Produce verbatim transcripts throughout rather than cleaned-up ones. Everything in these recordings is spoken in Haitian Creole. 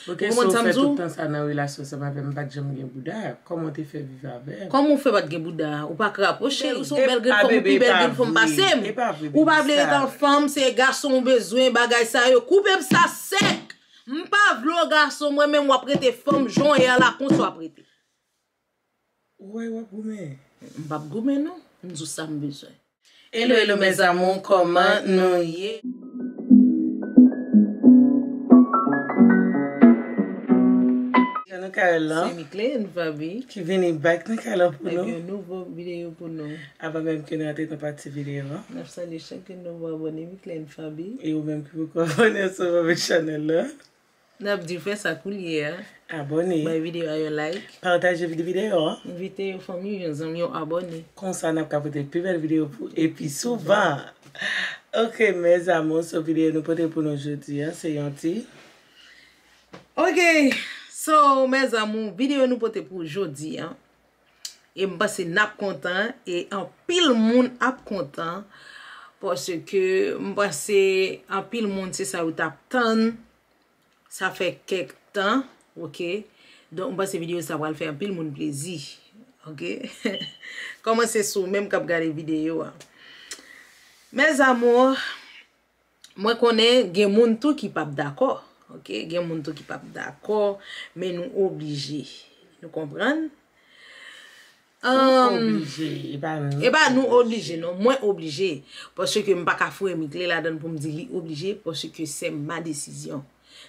Ok, ou konprann sa m di w? Tout tan sa nan relasyon ansanm avè m, m pa t janm gen bouda. Kòman w te fè viv avè m? Kòman w fè pa t gen bouda? Ou pa krapo, cheri. Ou se yon bèl grenn fanm, ou pi bèl grenn fanm pase m. Ou pa vle ret an fanm, se gason ou bezwen, bagay sa yo. Koupe m sa sèk. M pa vle w gason, mwen menm w ap rete fanm, jan w ye a la, konsa w ap rete. Ou wè w ap goumen? M p ap goumen non. M di w sa m bezwen. Hello, hello, mes amours, kòman nou ye? Jan nou ka wè l lan. Se Mickley and Faby. Ki vini back nan kay lan pou nou. Avèk yon nouvo videyo pou nou. Avan menm ke nou antre nan pati videyo an, n ap salye chak yon nouvo abòne Mickley and Faby. E ou menm ki poko abòne ansanm avèk chanèl la, n ap di w fè sa koulye a. Abòne. Bay videyo a yon like. Pataje vide-, videyo an. Envite yon fanmi, yon zanmi w abòne. Konsa n ap ka pote pi bèl videyo pou, e pi souvan. Ok, mes amours, so videyo nou pote pou nou jodi a, se yon ti. Ok, so, mes amours, videyo nou pote pou jodi a. E m panse n ap kontan, e anpil moun ap kontan, paske m panse anpil moun se sa yo t ap tann. Sa fè kèk tan, ok? Donk, m panse videyo sa pral fè anpil moun plezi, ok? Kòmanse sou ou menm k ap gade videyo a. Mes amours, mwen konnen gen moun tou ki p ap dakò, ok? Gen moun tou ki p ap dakò, men nou oblije. Nou konprann? Ou oblije, e pa nou oblije, non, mwen oblije. Paske m pa ka foure Mickley ladan l pou m di li oblije, paske c'est ma décision.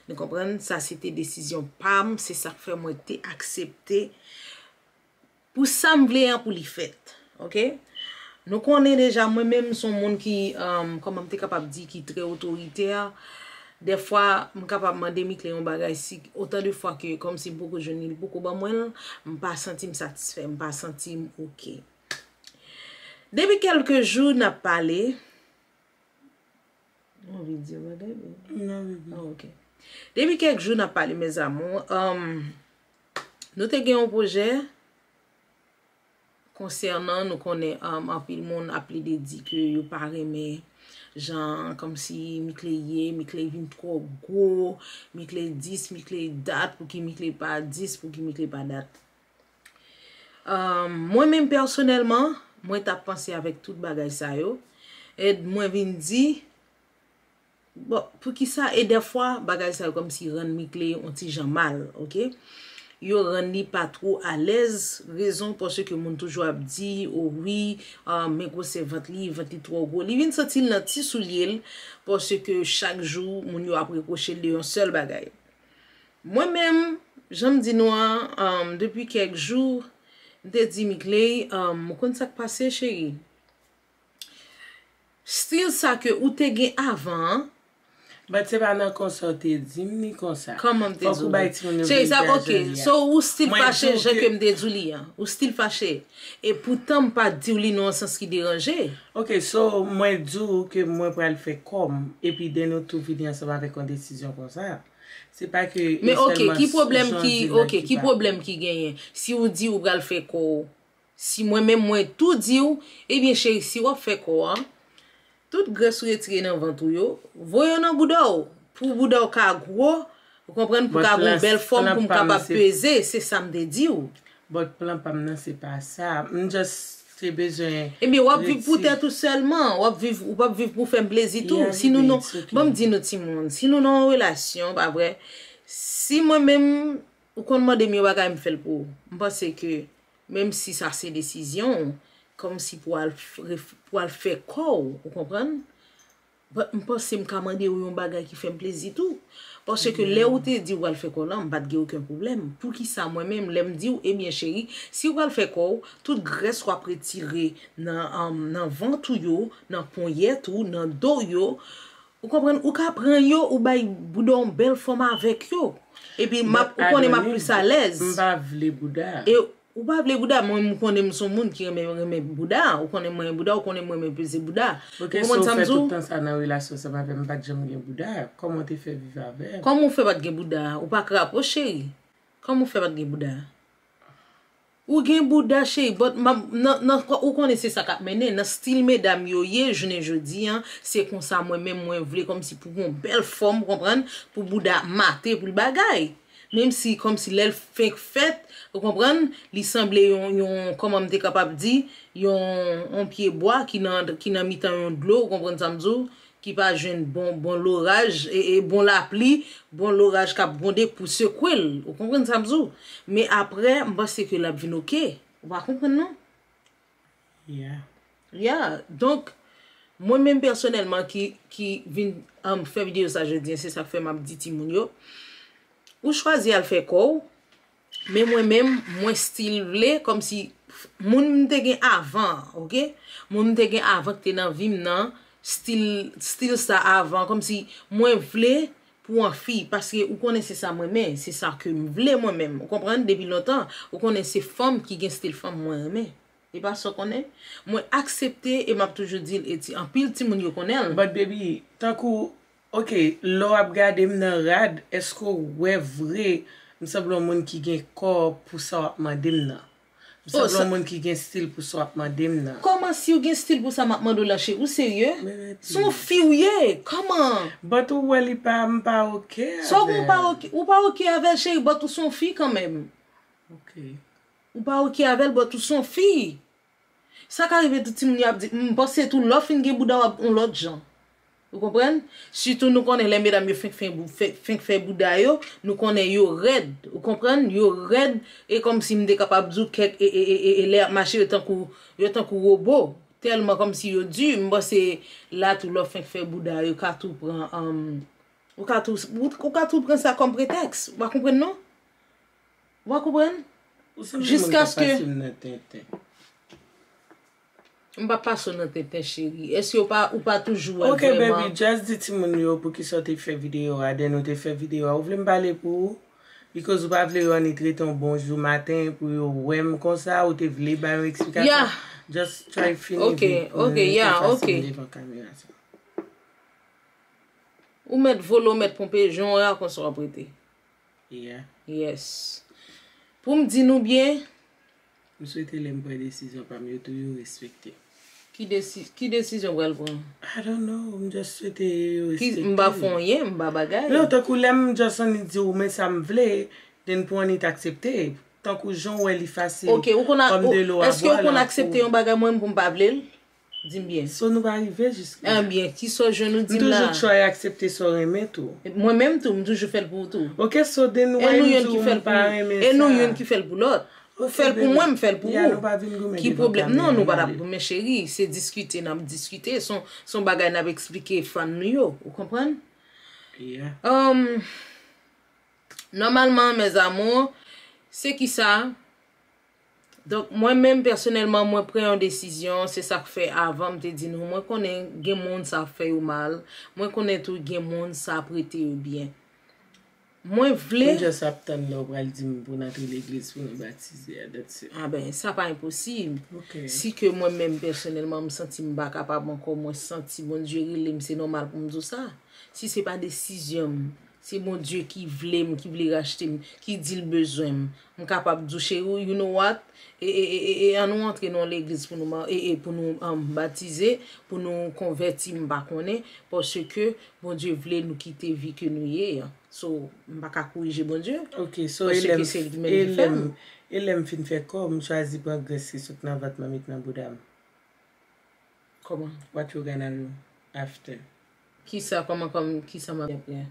Nou konprann? Sa se te desizyon pa m, se sa k fè mwen te aksepte pou sa m vle an pou li fèt. Ok? Nou konnen deja, mwen menm, m se yon moun ki, um, kòman m te kapab di, ki trè otoritè. Dèfwa, m kapab mande Mickley yon bagay, si, otan de fwa ke, kòmsi m poko jwenn li, li poko ban mwen l, m pa santi m satisfè, m pa santi m ok. Depi kèlke jou n ap pale. Ou anvi di yon bagay, bebe? Non, bebe. Ah, ok. Depi kèk jou n ap pale, mes amours. Um, nou te gen yon pwojè konsènan, nou konnen, um, anpil moun ap plede di ke yo pa renmen jan kòmsi Mickley ye, Mickley vin twò gwo, Mickley dis, Mickley dat, pouki Mickley pa dis, pouki Mickley pa dat. Um, mwen menm pèsonèlman, mwen t ap panse avèk tout bagay sa yo. E mwen vin di, bon, poukisa, e dèfwa, bagay sa yo kòmsi rann Mickley yon ti jan mal, ok? Yo rann li pa two alèz, rezon paske moun toujou ap di, o wi, ah, men gwosè vant li, vant li twò gwo. Li vin santi l nan ti soulye l, paske chak jou, moun yo ap repwoche l de yon sèl bagay. Mwen menm, jan m di nou an, um, depi kèk jou, m te di Mickley, um, ou konn sa k pase, cheri? Stil sa ke ou te gen avan an. But se pa nan konsa w te di m ni konsa. Kòman m te di w li? Fòk ou bay timoun yo verite a jan li ye a. So ou still fache jan ke m te di w li an. Ou still fache. E poutan m pa di w li nan yon sans ki deranje. Ok, so mwen di w ke mwen pral fè kò m, epi den nou tou vini ansanm avèk yon desizyon konsa. Se pa ke e sèlman jan w di l la ki pa bon. Men ok, ki pwoblèm ki, ok, ki pwoblèm ki genyen? Si w di ou pral fè kò w, si mwen menm mwen tou di w, ebyen cheri, si w ap fè kò w, tout grès ou retire nan vant ou yo, voye yo nan bouda w, pou bouda w ka gwo, ou konprann, pou ka gen yon bèl fòm, pou m kapab peze, se sa m te di w. But plan pa m nan se pa sa. M just te bezwen retire. Ebyen, w ap viv pou tèt ou sèlman. W ap viv, ou p ap viv pou fè m plezi tou. Yeah, baby, it's ok. Si nou nan, ban m di nou timoun, si nou nan yon relasyon, pa vre, si mwen menm, ou konn mande m yon bagay, m fè l pou ou. M panse ke, menm si sa se desizyon w, kòmsi pou al f-, ref-, pou al fè kò w, ou konprann? But m panse m ka mande w yon bagay ki fè m plezi tou. Paske lè ou te di w pral fè kò w lan, m pa t gen okenn pwoblèm. Poukisa mwen menm, lè m di w, ebyen cheri, si w pral fè kò w, tout grès w ap retire nan, um, nan vant ou yo, nan ponyèt ou, nan do w yo, ou konprann, ou ka pran yo, ou bay bouda w yon bèl fòm avèk yo. Epi m ap, ou konnen m ap plis alèz. M pa vle bouda. E Ou pa vle bouda, mwen m konnen m se yon moun ki renmen, renmen bouda. Ou konnen mwen renmen bouda, ou konnen mwen renmen peze bouda. Ok, so ou fè tout tan sa nan relasyon ansanm avè m, m pa t janm gen bouda. Kòman w te fè viv avè m? Kòman w fè pa t gen bouda? Ou pa krapo, cheri? Kòman w fè pa t gen bouda? Ou gen bouda, cheri, but m ap, nan, nan, ou konnen se sa k ap mennen. Nan stil medam yo ye, jounen jodi an, se konsa mwen menm mwen vle kòmsi pou gon bèl fòm, ou konprann? Pou bouda mate, pou l bagay. Menm si, kòmsi lè l fenk fèt, ou konprann, li sanble yon, yon, kòman m te kapab di, yon, yon pye bwa ki nan, ki nan mitan yon dlo, ou konprann sa m di w, ki pa jwenn bon, bon loraj, e, e bon lapli, bon loraj k ap gwonde pou sekwe l, ou konprann sa m di w. Men apre, m panse ke l ap vin oke. Ou pa konprann non? Yeah. Yeah. Donk, mwen menm pèsonèlman ki, ki vin, um, fè videyo sa jodi a, se sa k fè m ap di timoun yo, ou chwazi al fè kò w, men mwen menm, mwen still vle, kòmsi moun m te gen avan, oke? Moun m te gen avan ki te nan vi m nan, still, still sa avan, kòmsi mwen vle pou an fi, paske ou konnen se sa m renmen, se sa ke m vle mwen menm, ou konprann, depi lontan, ou konnen se fanm ki gen still fanm mwen renmen. E pa sa w konnen? Mwen aksepte e m ap toujou di l, e ti, anpil timoun yo konnen l. But baby, tankou, oke, lè w ap gade m nan rad, èske w wè vre m sanble yon moun ki gen kò pou sa w ap mande m nan? M sanble yon moun ki gen stil pou sa w ap mande m nan? Kòman si w gen stil pou sa m ap mande w la, cheri? Ou serye? Se yon fi w ye? Kòman? But ou wè li pa, m pa oke avè l. Sa w pa oke, ou pa oke avè l, cheri, but ou se yon fi kanmenm. Oke. Ou pa oke avè l, but ou se yon fi. Sa ka rive tout timoun yo ap di, m panse tou lè w fin gen bouda w ap yon lòt jan. Ou konprann? Sitou nou konnen lè medam yo fenk fè bou-, fè, fenk fè bouda yo, nou konnen yo rèd. Ou konprann? Yo rèd, e kòmsi m te kapab di w kèk, e, e, e, e, e lè y ap mache, yo tankou, yo tankou wobo. Tèlman kòmsi yo di, m panse la tou lè w fenk fè bouda yo, ka tou pran, um, ou ka tou, ou, ou ka tou pran sa kòm pretèks. Ou pa konprann non? Ou pa konprann? Ou sanble moun k ap pase m nan tenten. M pa pase w nan tenten, cheri. Èske ou pa, ou pa toujou wè vrèman? Ok, baby, just di timoun yo poukisa w te fè videyo a, then ou te fè videyo a. Ou vle m pale pou ou? Because ou pa vle yo annik rete yon bon jou maten pou yo wè m konsa, ou te vle ba yo eksplikasyon? Yeah. Just try fini vin pou mwen, efase m devan kamera sa. Ou mèt vole, ou mèt ponpe, jan w a konsa w ap rete. Yeah. Yes. Pou m di nou byen. M swete lè m pran desizyon pa m yo tou, yo respekte. Ki desi-, ki desizyon w pral pran? I don't know, m just swete yo respekte. M pa fè anyen, m pa bagay. Non, tankou lè m just annik di w men sa m vle, then pou annik aksepte. Tankou jan w wè li fasil, kòm de lo a bwè la. Ok, ou konn a-, ou, èske ou konn aksepte yon bagay mwen menm pou m pa vle l? Di m byen. So nou pa rive jiska la. Ebyen, kisa w jwenn ou di m la? M toujou try aksepte sa w renmen tou. Mwen menm tou, m toujou fè l pou ou tou. Ok, so then why m di w m pa renmen sa? E nou youn ki fè l pou lòt. Ou fè l pou mwen, m fè l pou ou. Ya, nou pa vin goumen devan kamera. Ki pwoblèm? Non, nou pa t ap goumen, cheri. Se diskite n ap diskite. Se yon, se yon bagay n ap eksplike fan nou yo. Ou konprann? Yeah. Um, nòmalman, mes amours, se kisa? Donk, mwen menm, pèsonèlman, mwen pran yon desizyon. Se sa k fè avan, m te di nou, mwen konnen gen moun sa ap fè yo mal. Mwen konnen tou gen moun sa ap rete yo byen. Mwen vle. M just ap tann lè w pral di m pou n antre legliz pou nou batize a, that's it. A ben, sa pa enposib. Ok. Si ke mwen menm pèsonèlman m santi m pa kapab ankò, mwen santi Bondye rele m, se nòmal pou m di w sa. Si se pa desizyon m, se Bondye ki vle m, ki vle rachte m, ki di l bezwen m, m kapab di w, cheri, you know what? E, e, e, e, e, ann nou antre nan yon legliz pou nou ma-, e, e, pou nou, um, batize, pou nou konvèti, m pa konnen, paske Bondye vle nou kite vi ke nou ye an. So, m pa ka korije Bondye, paske se li ki menm ki fè m. Ok, so e lè m, e lè m, e lè m fin fè kò, m chwazi pran grès ki sot nan vant mwen met nan bouda m. Kòman? What you gonna do after? Kisa, kòman, kòm, kisa m ap fè apre?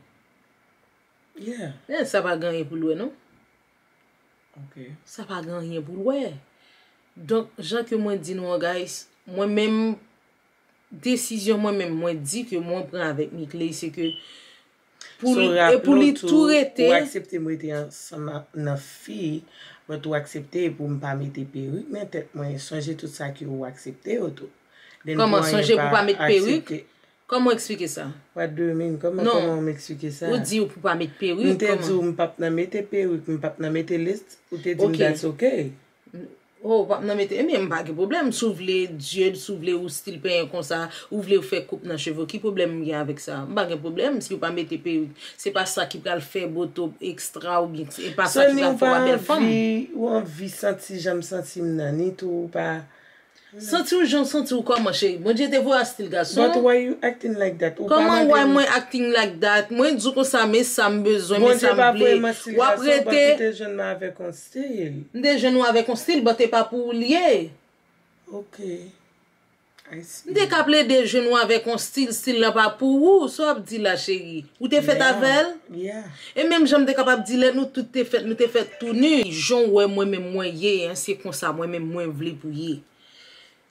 Yeah. Eh, sa pa gen anyen pou l wè, non. Ok. Sa pa gen anyen pou l wè. Donk, jan ke mwen di nou an, guys, mwen menm, desizyon mwen menm, mwen di ke mwen pran avèk Mickley, se ke pou li, e pou li tou rete. Ou aksepte m rete ansanm a, nan fi, but ou aksepte pou m pa mete perik nan tèt mwen. Sonje tout sa ke ou aksepte yo tou. Kòman sonje pou pa met perik? Kòman w eksplike sa? What do you mean? Kòman, kòman w eksplike sa? Ou di ou pou pa met perik, kòman? M te di w m p ap nan mete perik, m p ap nan mete list, ou te di m that's ok. Oh, w p ap nan mete, ebyen, m pa gen pwoblèm. Si w vle dread, si w vle ou stil penyen konsa, ou vle ou fè koup nan cheve, ki pwoblèm m gen avèk sa? M pa gen pwoblèm si w pa mete perik. Se pa sa ki pral fè botob ekstra oubyen se pa sa ki pral fè w pa bèl fanm. So, ni w pa anvi, ou anvi santi jan m santi m nan, ni tou ou pa Santi w jan w santi w kòman, cheri? Bondye te voye w an stil gason? But why you acting like that? Ou pa Kòman mande why m. Mwen acting like that? Mwen di w konsa, men sa m bezwen, men sa Bondye m pa voye vle. m an stil W ap gason, but ou rete. Te jwenn mwen avèk yon stil. M te jwenn ou avèk yon stil, but e pa pou ou l ye. Ok. I see. M te ka plede jwenn ou avèk yon stil, stil la pa pou ou. Sa w ap di la, cheri? Ou te fèt Yeah. Avè l? Yeah. E menm jan m te kapab di lè nou tout te fèt, nou te fèt tou ni. Jan w wè mwen menm mwen ye, en, se konsa mwen menm mwen vle pou ye.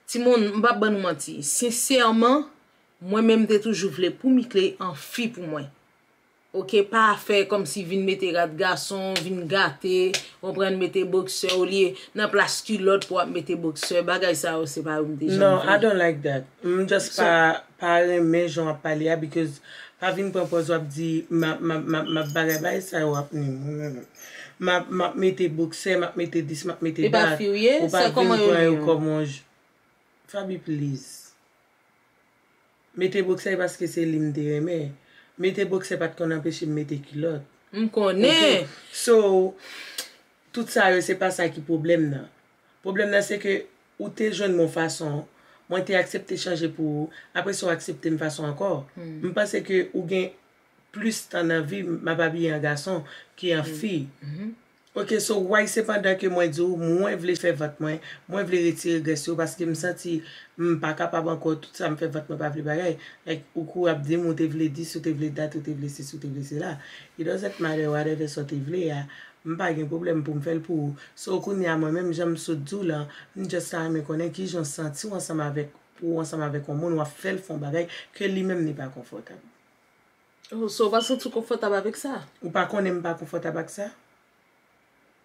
Timoun, m p ap ban nou manti. Sensèman, mwen menm m te toujou vle pou Mickley an fi pou mwen. Oke, pa fè kòmsi vin mete rad gason, vin gate, konprann, mete boksè olye nan plas kilòt pou w ap mete boksè. Bagay sa yo, se pa yo m te janm No, I vle. Don't like that. M just So- pa pa renmen jan w ap pale a because pa vin pran pòz w ap di m ap m ap m ap m ap bagay bagay sa yo ap ni m. M ap m ap mete boksè, m ap mete dis, m ap mete E pa dat. fi w ye? Ou pa Sa kòman vin yo pran ni yo w? Kòm yon j- Faby, please. Mete boksè paske se li m te renmen. Mete boksè pa t konn anpeche m mete kilòt. M konnen. So, tout sa yo, se pa sa ki pwoblèm nan. Pwoblèm nan, se ke ou te jwenn m yon fason, mwen te aksepte chanje pou ou, apre sa, w aksepte m fason ankò. M panse ke ou gen plis tan nan vi m, m ap abiye an gason ke an fi. Ok, so why sepandan ke mwen di w, mwen vle fè vant mwen, mwen vle retire grès yo, paske m santi m pa kapab ankò, tout sa m fè vant mwen pa vle bagay. Like, ou kouri ap di m, ou te vle dis, ou te vle dat, ou te vle sesi, ou te vle sela. It doesn't matter, whatever sa w te vle a, m pa gen pwoblèm pou m fè l pou ou. So, kounye a, mwen menm, jan m sot di w lan, m just ta renmen konnen kijan w santi w ansanm avèk, pou w ansanm avèk yon moun, w ap fè l fè yon bagay ke li menm li pa konfòtab. Oh, so w pa santi w konfòtab avèk sa? Ou pa konnen m pa konfòtab ak sa?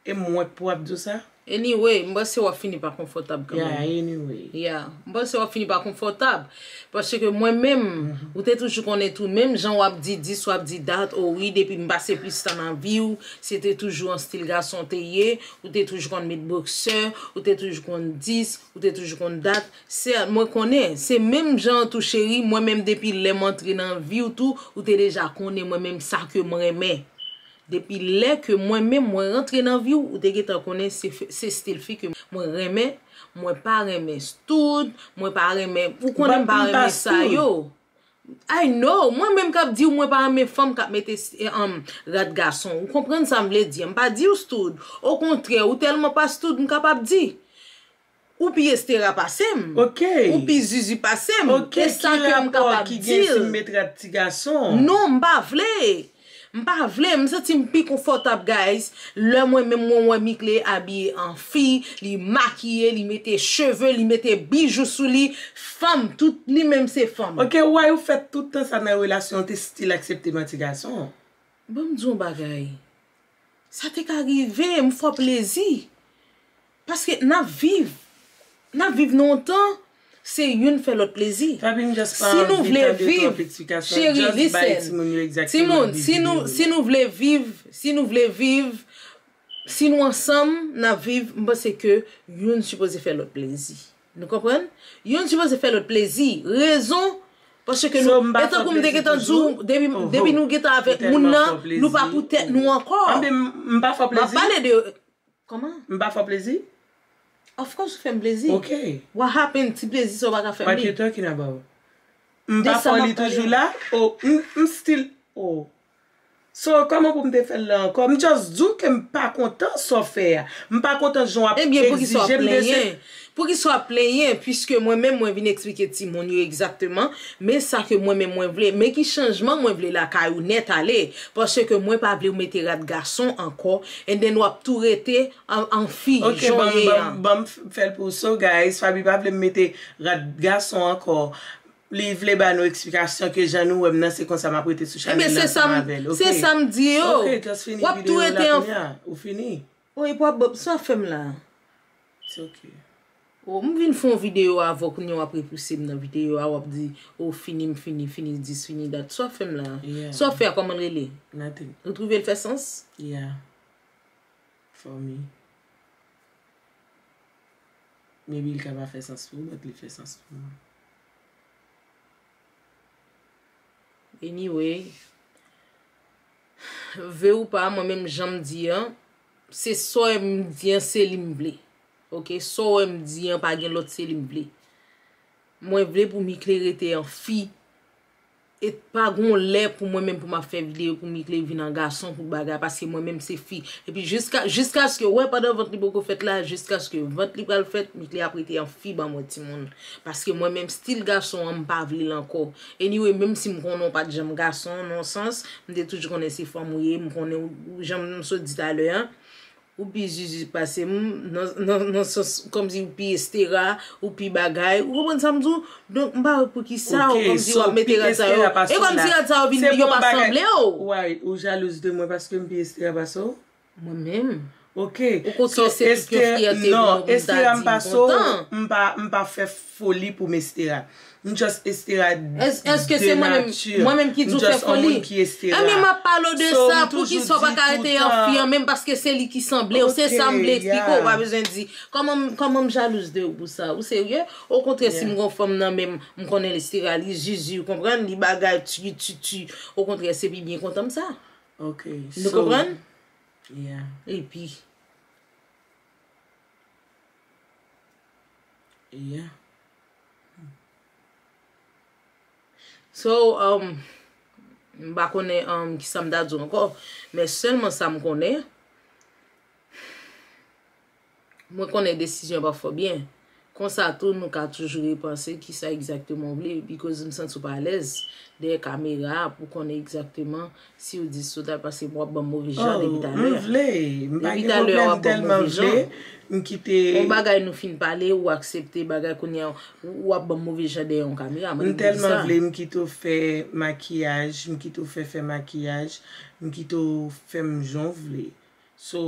E mwen k pou ap di w sa? Anyway, m panse w ap fini pa konfòtab Yeah, kanmenm. Anyway. Yeah, m panse w ap fini pa konfòtab. Paske mwen menm, ou te toujou konnen tou, menm jan w ap di dis, w ap di dat, o wi, depi m pase plis tan nan vi w, se te toujou an stil gason w te ye, ou te toujou konn met boksè, ou te toujou konn dis, ou te toujou konn dat. Se, mwen konnen, se menm jan an tou, cheri, mwen menm depi lè m antre nan vi w tou, ou te deja konnen mwen menm sa ke m renmen. Depi lè ke mwen menm mwen rantre nan vi w, ou te gentan konnen se, se stil fi ke mwen renmen, mwen pa renmen stud, mwen pa renmen, ou konnen m pa But m pa renmen sa stud. Yo. I know, mwen menm k ap di w mwen pa renmen fanm k ap mete eh, um, rad gason. Ou konprann sa m vle di? M pa di w stud. Okontrè, ou tèlman pa stud, m kapab di. Ou pi estera pase m. Ok. Ou pi zuzu pase m. Ok, E sa ki ke m rapò kapab ki di gen si l. M met rad ti gason? Non, m pa vle. M pa vle, m santi m pi konfòtab, guys. Lè mwen menm mwen wè Mickley abiye an fi, li makiye, li mete cheve, li mete bijou sou li, fanm, tout li menm se fanm. Ok, why ou fè tout tan sa nan relasyon, ou te still aksepte m an ti gason? Ban m di w yon bagay. Sa te ka rive, m fè w plezi. Paske n ap viv. N ap viv nan yon tan, se youn fè lòt plezi. Fabi, m just pa Si nou anvi vle tande viv, twòp eksplikasyon. Cheri, Just bay listen. timoun yo egzakteman Timoun, vi si nou, videyo. Si nou vle viv, si nou vle viv, si nou ansanm, n ap viv, m panse ke youn sipoze fè lòt plezi. Nou konprann? Youn sipoze fè lòt plezi. Rezon, paske So, nou, m pa e tankou fè m te plezi gentan di w, toujou? depi, Oh, depi oh. Nou gentan avèk Ou moun tèlman nan, fè plezi. Nou pa pou tèt nou ankò. Anben, m, m pa fè M ap plezi? Pale de, kòman? M pa fè w plezi? Of course, ou fè m plezi. Ok. What happened? Ti plezi sa w pa ka fè m What li. You talking about? De M pa sa fè m w li ap pale. Toujou la? Oh, m, m still, oh. So, kòman pou m te fè l la ankò? M just di w ke m pa kontan sa w fè a. M pa kontan jan w ap Ebyen, poukisa w ap egzije m de se plenyen? Poukisa w ap plenyen? Piske mwen menm, mwen vin eksplike timoun yo egzakteman, men sa ke mwen menm mwen vle, men ki chanjman mwen vle lakay ou nèt ale, paske mwen pa vle w mete rad gason ankò, and then w ap tou rete an, an fi, Ok, jan w ban m, ye ban an. m, ban m f- fè l pou w. So, guys, Fabi pa vle m mete rad gason ankò. Li vle ba nou eksplikasyon ke jan nou wè m nan, se konsa m ap rete sou Ebyen, chanèl se la sa ansanm m, avè l, se ok? Sa m di yo. Ok, just fini W ap tou videyo rete la an. Kounye a, ou fini? Wi, w ap, sa w ap fè m la. It's ok. Oh, m vin fè yon videyo avè w, kounye a w ap repouse m nan videyo a, w ap di, oh, fini, m fini, fini dis, fini dat. Sa w ap fè m la? Yeah. Sa w ap fè a, kòman l rele? Nothing. Ou twouve l fè sans? Yeah. For me. Maybe l ka pa fè sans pou ou, but li fè sans pou mwen. Anyway, vle ou pa, mwen menm jan m di an, se sa m di an, se li m vle. Ok, sa w wè m di an pa gen lòt, se li m vle. Mwen vle pou Mickley rete an fi. E pa gon lè pou mwen menm pou m ap fè videyo pou Mickley vin an gason pou bagay, paske mwen menm se fi. Epi jiska, jiskaske, wè, pandan vant li poko fèt la, jiskaske vant li pral fèt, Mickley ap rete an fi ban mwen timoun. Paske mwen menm stil gason an, m pa vle l ankò. Anyway, menm si m konnen w pa t janm gason, nan sans, m te toujou konnen se fanm ou ye, m konnen w, jan m sot di talè an, ou pi zuzu pase m, nan, nan, nan sans, kòmsi ou pi estera, ou pi bagay. Ou konprann sa m di w? Donk, m pa wè poukisa ou kòmsi w ap mete rad sa yo. E kòmsi rad sa yo vin, yo pa sanble w. Why, ou jalouz de mwen paske m pi estera pase w? Mwen menm. Ok. Ou kontre se tout yon fyète pou mwen pou m ta di m kontan. M pa, m pa fè foli pou m estera. M just estera de nati. Èske se mwen menm, mwen menm ki di w fè foli? Ebyen, m ap pale w de sa, poukisa w pa ka rete an fi an menm, paske se li ki sanble w, se sa m vle eksplike w, ou pa bezwen di, kòman, kòman m jalouz de ou pou sa, ou serye? Okontrè, si m gon fanm nan men m, m konnen l estera, li zuzu, ou konprann, li bagay, ti, ti, ti, okontrè, se pi byen kontan m sa. Ok, nou konprann? Yeah. Epi. Yeah. So, um, m pa konnen, um, kisa m ta di w ankò, men sèlman sa m konnen, mwen konnen desizyon pa fè w byen. Konsa tou, nou ka toujou repanse kisa egzakteman w vle, because m santi w pa alèz dèyè kamera a pou konnen egzakteman si w di sa w ta pase, w ap ban m move jan depi talè. Oh, m vle. M pa gen pwoblèm, m tèlman vle. M kite. Yon bagay nou fin pale, ou aksepte bagay, kounye a, w ap ban m move jan dèyè yon kamera. M tèlman vle, m kite w fè makiyaj, m kite w fè, fè makiyaj, m kite w fè m jan w vle. So,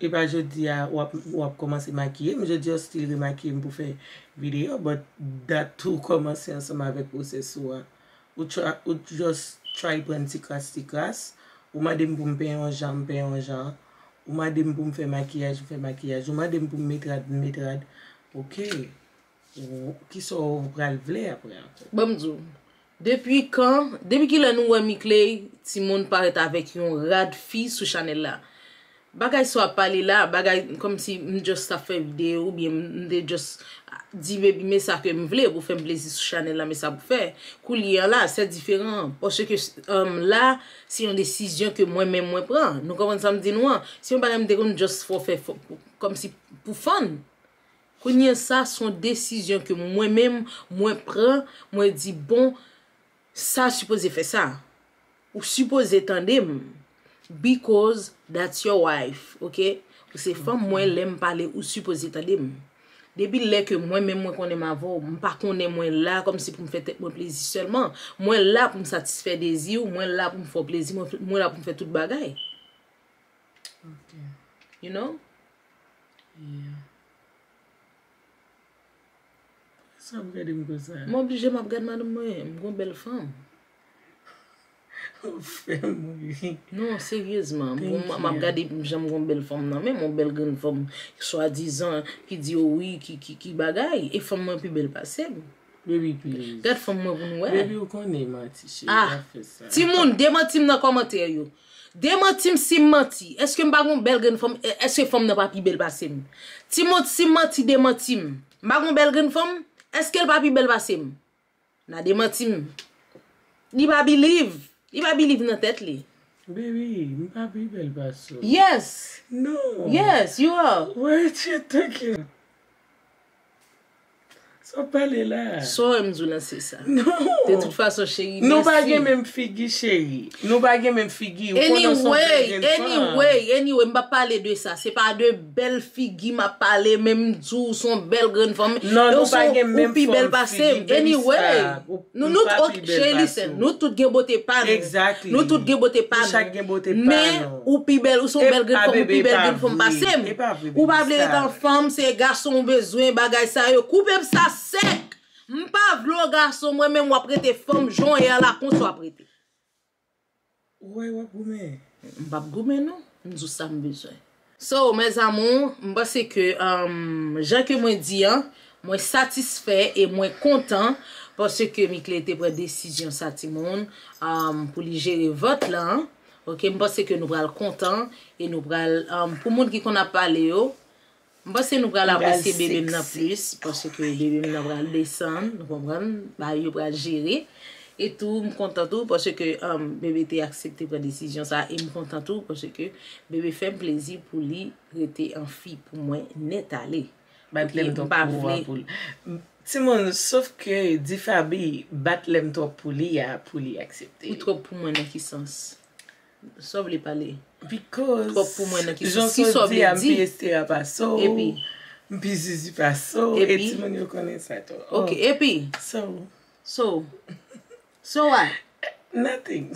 e pa jodi a w ap, w ap kòmanse makiye m. Jodi a w still remakiye m pou fè videyo, but dat tou kòmanse ansanm avèk pwosès ou a. Ou try, ou just try pran ti kras, ti kras. Ou mande m pou m penyen yon jan, m penyen yon jan. Ou mande m pou m fè makiyaj, m fè makiyaj. Ou mande m pou m met rad, m met rad. Ok. Ou, kisa w pral vle apre ankò? Ban m di w. Depi kan, depi kilè nou wè Mickley, timoun, parèt avèk yon rad fi sou chanèl la? Bagay sa w ap pale la, bagay kòmsi m just ap fè videyo oubyen m, m te just di baby men sa ke m vle pou fè m plezi sou chanèl la, men sa pou fè. Koulye a la, c'est différent. Paske, um, la, se yon desizyon ke mwen menm mwen pran. Nou konprann sa m di nou an? Se yon bagay m te konn just fè, fè, fè kòmsi pou fun. Kounye a sa, se yon desizyon ke mwen menm, mwen pran, mwen di, bon, sa sipoze fè sa. Ou sipoze tande m. Because that's your wife, ok? Ou se fanm mwen, lè m pale, ou sipoze tande m. Depi lè ke mwen menm mwen konnen m avè w, m pa konnen mwen la kòmsi pou m fè tèt mwen plezi sèlman. Mwen la pou m satisfè dezi w, mwen la pou m fè w plezi, mwen, mwen la pou m fè tout bagay. Ok. You know? Yeah. Sa w ap gade m konsa? M oblije m ap gad madanm mwen, m gon bèl fanm. Ou fè m ri. Non, seryezman, m gon, m ap gade jan m gon bèl fanm nan men m, yon bèl grenn fanm, swadizan, ki di, o wi, ki, ki, ki bagay, e fanm mwen pi bèl pase m. Baby, please. Gad fanm mwen pou nou wè. Baby, ou konnen manti, cheri, pa fè sa. Timoun, demanti m nan kòmantè yo. Demanti m si m manti. Èske m pa gon bèl grenn fanm? È-, èske fanm nan pa pi bèl pase m? Timoun, si m manti, demanti m. M pa gon bèl grenn fanm? Èske l pa pi bèl pase m? N a demanti m. Li pa believe. Li pa believe nan tèt li. Baby, m pa pi bèl pase w. Yes. No. Yes, you are. What you talking? Sa w pale la? Sa w wè m di w lan se sa. Non. De tout fason, cheri, mèsi. Nou pa gen menm figi, cheri. Nou pa gen menm figi. Ou konnen w se yon bèl grenn fanm. Anyway, anyway, anyway, m p ap pale de sa. Se pa de bèl figi m ap pale, men m di w se yon bèl grenn fanm. Non, nou pa gen menm fòm figi, baby, sa. Anyway, nou, nou, ok, cheri, listen, nou tout gen bote pa nou. Exactly. Nou tout gen bote pa nou. Nou chak gen bote pa nou. Men, ou pi bèl, ou se yon bèl grenn fanm, ou pi bèl grenn fanm pase m. Ou pa vle ret an fanm, se gason ou bezwen, bagay sa yo. Koupe m sa sèk. M pa vle w gason, mwen menm w ap rete fanm, jan w ye a la, konsa w ap rete. Ou wè w ap goumen. M p ap goumen non, m di w sa m bezwen. So, mes amours, m panse ke, um, jan ke mwen di an, mwen satisfè e mwen kontan paske Mickley te pran desizyon sa, timoun, um, pou li jere vant lan. Ok, m panse ke nou pral kontan e nou pral, um, pou moun ki konn ap pale yo, M panse nou pral apresye bebe m nan plis, paske bebe m nan pral desann, nou konprann, bagay yo pral jere. E tou, m kontan tou, paske um, bebe te aksepte pran desizyon sa, e m kontan tou, paske bebe fè m plezi pou li rete an fi pou mwen nèt ale. Bat lè m twòp pou ou a pou l. Timoun, sof ke Difaby bat lè m twòp pou li a, pou li aksepte. Ou twòp pou mwen nan ki sans? Sa w vle pale? Because twòp pou mwen nan ki sans? Ki sa w vle di? Jan sa w di a, m pi estera pase w, m pi zizi pase w, e timoun yo konnen sa tou. Ok, epi? So. So. So what? Nothing.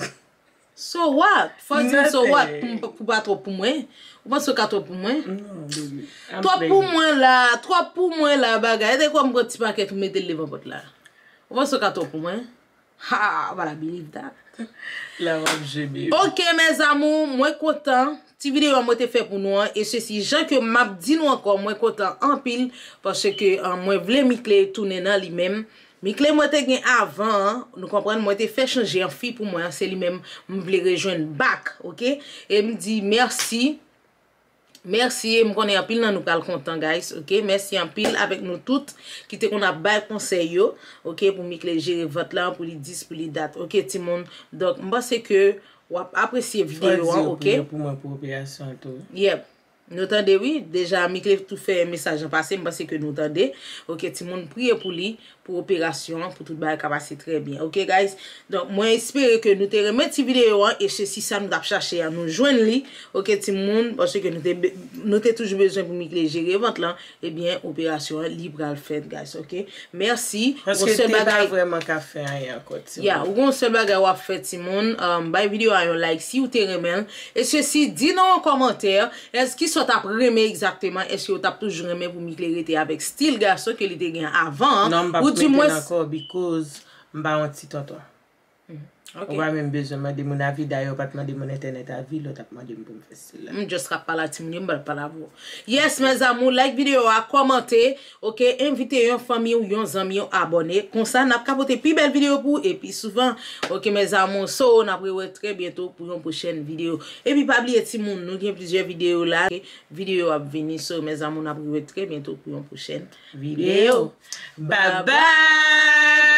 So what? Fò di m so what pou, pou pa twòp pou mwen? Ou panse w ka twòp pou mwen? Non, baby. Twòp pou mwen la, twòp pou mwen la bagay. E te kwè m pran ti pakèt ou mete l devan pòt la. Ou panse w ka twòp pou mwen? Ha, w pa ta believe that. La w ap jwe, baby. Ok, mes amours, mwen kontan. Ti videyo a mwen te fè pou nou an, e sesi, jan ke m ap di nou ankò, mwen kontan anpil, paske an, mwen vle Mickley tounen nan li menm. Mickley mwen te gen avan an, nou konprann, mwen te fè chanje an fi pou mwen an, se li menm m vle rejwenn back, ok? E m di mèsi. Mèsi, e m konnen anpil nan nou pral kontan, guys, ok? Mèsi anpil avèk nou tout ki te konn ap bay konsèy yo, ok? Pou Mickley jere vant lan, pou li dis, pou li dat, ok, timoun? Donk, m panse ke w ap apresye videyo an, ok? Fò di yo priye pou mwen pou operasyon an tou. Yep. Nou tande, wi. Deja, Mickley tou fè mesaj lan pase, m panse ke nou tande. Ok, timoun, priye pou li, pou operasyon an, pou tout bagay ka pase trè byen. Ok, guys? Donk, mwen espere ke nou te renmen ti videyo an, e se si sa nou t ap chache a, nou jwenn li. Ok, timoun, paske nou te, be- nou te toujou bezwen pou Mickley jere vant lan, ebyen, operasyon an, li pral fèt, guys, ok? Mèsi. Paske te pa vrèman ka fè anyen ankò, timoun. Ya, ou gon sèl bagay w ap fè, timoun, um, bay videyo a yon like si w te renmen l. E sesi, di nan yon kòmantè, èske sa w t ap renmen egzakteman, èske w t ap toujou renmen pou Mickley rete avèk stil gason ke li te gen avan an? Non, m p ap mete l ankò, because m pa yon ti tonton. Ou pa menm bezwen mande moun avi, dayè ou pa t mande moun entènèt avi, lè w t ap mande m pou m fè stil la. M just ap pale a timoun yo, m pral pale avè w. Yes, mes amours, like videyo a, kòmante, ok, envite yon fanmi w, yon zanmi w abòne. Konsa, n ap ka pote pi bèl videyo pou ou, e pi souvan. Ok, mes amours, so, n ap rewè trè byento pou yon pwochèn videyo. Epi pa bliye timoun, nou gen plizyè videyo la, ok? Videyo ap vini, so, mes amours, n ap rewè trè byento pou yon pwochèn videyo. Bye bye!